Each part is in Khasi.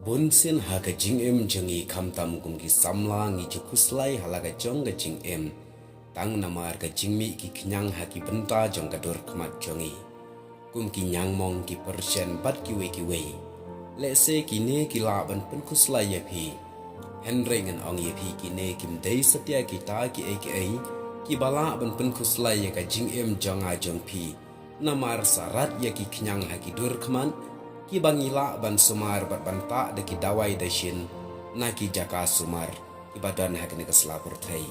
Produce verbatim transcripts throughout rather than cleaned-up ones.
Bunsien ha ka jingim jong ngi khamtam kum ki samla ngi ju khuslai ha la ka jong ka jingim. Tang namar ka jingmih ki khñiang ha ki bynta jong ka dur khmat jong ngi. Kum ki ñiangmong, ki pyrshah bad kiwei kiwei. Lehse kine ki lah ban pynkhuslai ïa phi. Hynrei ngan ong ïa phi kine kim dei satia kita kiei kiei kiba lah ban pynkhuslai ïa ka jingim jong nga jong phi. Namar sarat ïa ki khñiang ha ki dur khmat, kiba ngi lah ban sumar bad ban tah da ki dawai dashin, na ki jaka sumar, kiba don ha kane ka sla pyrthei.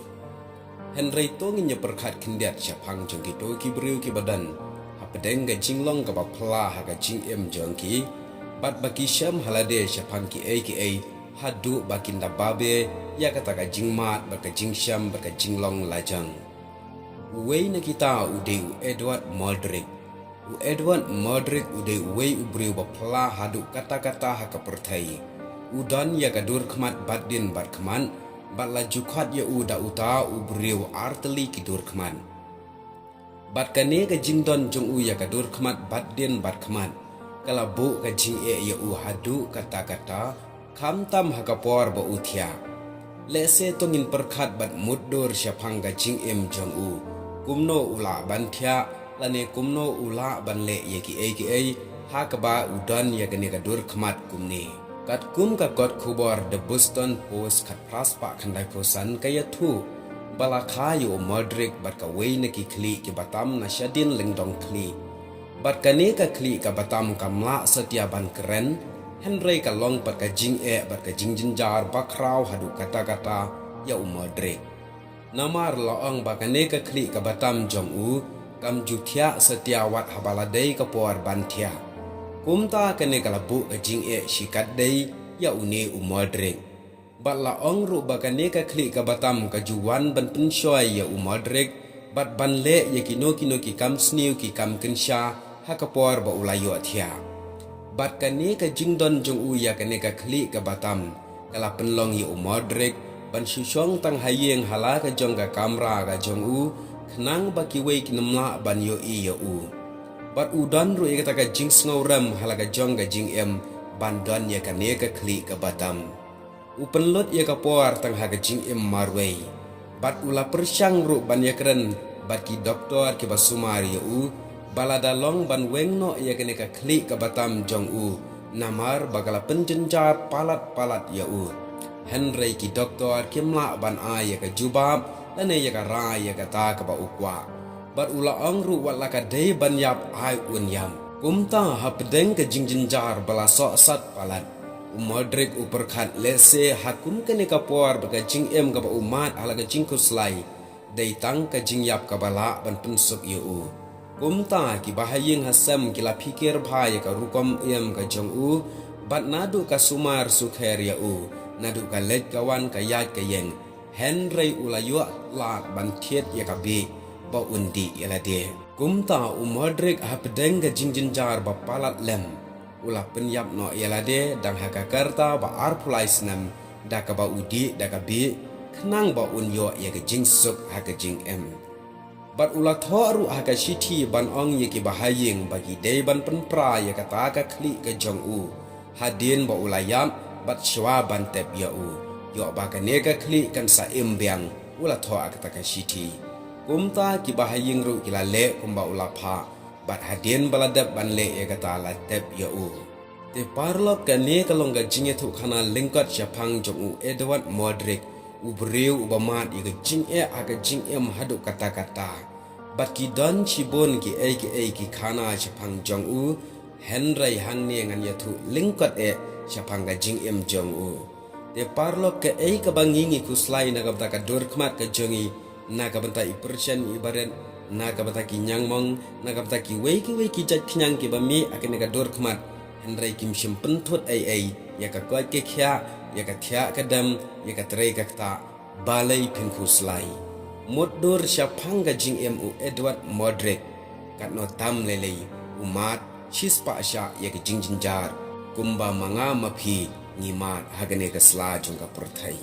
Hynrei to ngin ïa pyrkhat khyndiat shaphang jong kito ki briew kiba don hapdeng ka jinglong kaba phylla ha ka jingim jong ki, bad ba ki shem ha lade shaphang kiei kiei, haduh ba kin da babe ïa kata ka jingmad bad ka jingshem bad ka jinglong lajong. Uwei na kita u dei u Edward Mordred. U Edward Mordred u dei uwei u briew ba phylla haduh katta katta ha ka pyrthei. U don ïa ka dur khmat bad dien bad khmat, bad la ju khot ïa u da uta u briew artylli ki dur khmat. Bad kane ka jingdon jong u ïa ka dur khmat bad dien bad khmat, ka la buh ka jingeh ïa u haduh katta katta, khamtam ha ka por ba u thiah. Lehse to ngin pyrkhat bad mutdur shaphang ka jingim jong u. Kumno u lah ban thiah, lane kumno u lah ban leh ïa kiei kiei, ha kaba u don ïa kane ka dur khmat kumne. Katkum ka kot khubor The Boston Post khatphra spah khyndaiphew san ka ïathuh, ba la kha ïa u Mordred bad kawei na ki khlieh kiba tam na shadien lyngdong khlieh. Bad kane ka khlieh kaba tam kam lah satia ban kren, hynrei ka long pat ka jingeh bad ka jingjynjar bakhraw haduh katta katta ïa u Mordred. Namar la ong ba kane ka khlieh kaba tam jong u, kam ju thiah satia wat haba la dei ka por ban thiah. Kumta kane ka la buh ka jingeh shikatdei ïa une u Mordred. Bad la ong ruh ba kane ka khlieh kaba tam ka ju wan ban pynshoi ïa u Mordred, bad ban leh ïa kino kino ki kam sniew ki kam kynsha, ha ka por ba u la ïoh thiah. Bad kane ka jingdon jong u ïa kane ka khlieh kaba tam, ka la pynlong ïa u Mordred ban shu shong tang ha ïing ha la ka jong ka kamra ka jong u, khnang ba kiwei kin ym lah ban ïohi ïa u. Bad u don ruh ïa kata ka jingsngewrem ha la ka jong ka jingim ban don ïa kane ka khlieh kaba tam. U pynlut ïa ka por tang ha ka jingim marwei. Bad u la pyrshang ruh ban ïakren bad ki doktor kiba sumar ïa u, ba lada long ban weng noh ïa kane ka khlieh kaba tam jong u, namar ba ka la pynjynjar palat palat ïa u. Hynrei ki doktor kim lah ban ai ïa ka jubab lane ïa ka rai ïa kata kaba u kwah. Bad u la ong ruh wat la ka dei ban ïap ai un ïap. Kumta hapdeng ka jingjynjar ba la sohsat palat, u Mordred u pyrkhat lehse ha kum kane ka por bad ka jingim kaba u mad ha la ka jingkhuslai, dei tang ka jingïap kaba lah ban pynsuk ïa u. Kumta kiba ha ïing ha sem ki la phikir bha ïa ka rukom im ka jong u, bad naduh ka sumar sukher ïa u, naduh ka leit ka wan ka ïaid ka ïeng, hynrei u la ïoh lad ban thied ïa ka bieit ba un dih ïa lade. Kumta u Mordred hapdeng ka jingjynjar ba palat lem, u la pynïap noh ïa lade dang ha ka rta ba arphew lai snem, da kaba u dih da ka bieit, khnang ba un ïoh ïa ka jingsuk ha ka jingim. Bad u la thoh ruh ha ka shithi ban ong ïa kiba ha ïing ba ki dei ban pynpra ïa kata ka khlieh ka jong u, hadien ba u la ïap bad shwa ban tep ïa u. Ïoh ba kane ka khlieh kan sa im biang, u la thoh ha kata ka shithi. Kumta kiba ha ïing ruh ki la leh kumba u la phah, bad hadien ba la dep ban leh ïa kata la tep ïa u. Te paralok, kane ka long ka jingïathuhkhana lyngkot shaphang jong u Edward Mordred, u briew uba mad ïa ka jingeh ha ka jingim haduh katta katta. Bad ki don shibun kiei kiei ki khana shaphang jong u, hynrei hangne ngan ïathuh lyngkot eh shaphang ka jingim jong u. Te paralok, kaei kaba ngi ngi khuslai na ka bynta ka dur khmat ka jong ngi, na ka bynta i pyrshah i barit, na ka bynta ki ñiangmong, na ka bynta kiwei kiwei ki jait khñiang kiba mih ha kane ka dur khmat, hynrei kim shym pynthut ei ei ïa ka koit ka khiah, ïa ka thiah ka dem, ïa ka trei ka ktah. Balei phin khuslai? Mutdur shaphang ka jingim u Edward Mordred. Katno tam lei lei u mad shispah shah ïa ka jingjynjar, kumba ma nga ma phi ngi mad ha kane ka sla jong ka pyrthei.